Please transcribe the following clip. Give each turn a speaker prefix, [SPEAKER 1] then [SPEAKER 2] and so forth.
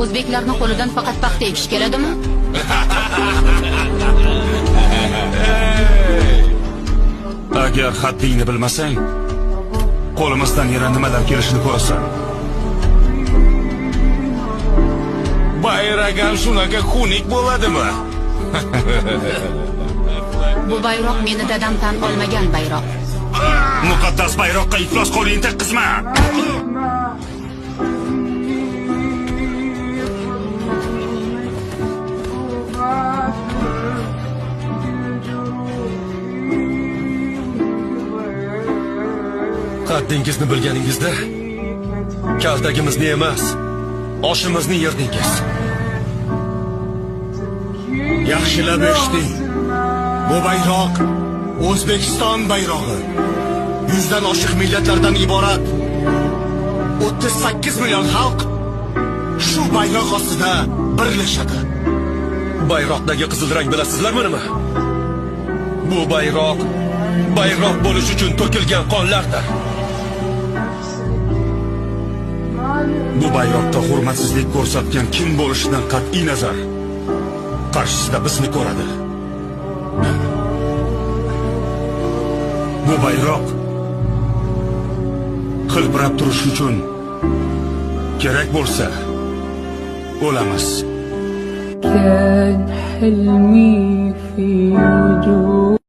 [SPEAKER 1] O'zbeklarni qo'lidan faqat paxta ekish keladimi?
[SPEAKER 2] Agar haddingni bilmasang, qo'limizdan yana nimalar kelishini ko'rasan.
[SPEAKER 3] Bayragam shunaqa xunuk bo'ladimi?
[SPEAKER 1] Bu bayroq meni dadam tan olmagan bayroq.
[SPEAKER 2] Muqaddas bayroqqa iflos qo'lingni tekkizma.
[SPEAKER 4] Haddingizni bilganingizda kaltagimizni emas, oshimizni yerdingiz.
[SPEAKER 3] Yaxshilab eshiting. Bu bayroq O'zbekiston bayrog'i. 100 dan oshiq millatlardan iborat 38 million xalq shu bayroq ostida birlashadi.
[SPEAKER 4] Bayroqdagi qizil rang bilasizlarmi nima? Bu bayroq bayroq bo'lish uchun to'kilgan qonlardir.
[SPEAKER 2] Bu bayroqqa hurmatsizlik ko'rsatgan kim bo'lishidan qat'iy nazar qarshisida bizni ko'radi. Bu bayroq hilpirab turishi uchun kerak bo'lsa o'lamiz.
[SPEAKER 5] كان حلمي في وجودك.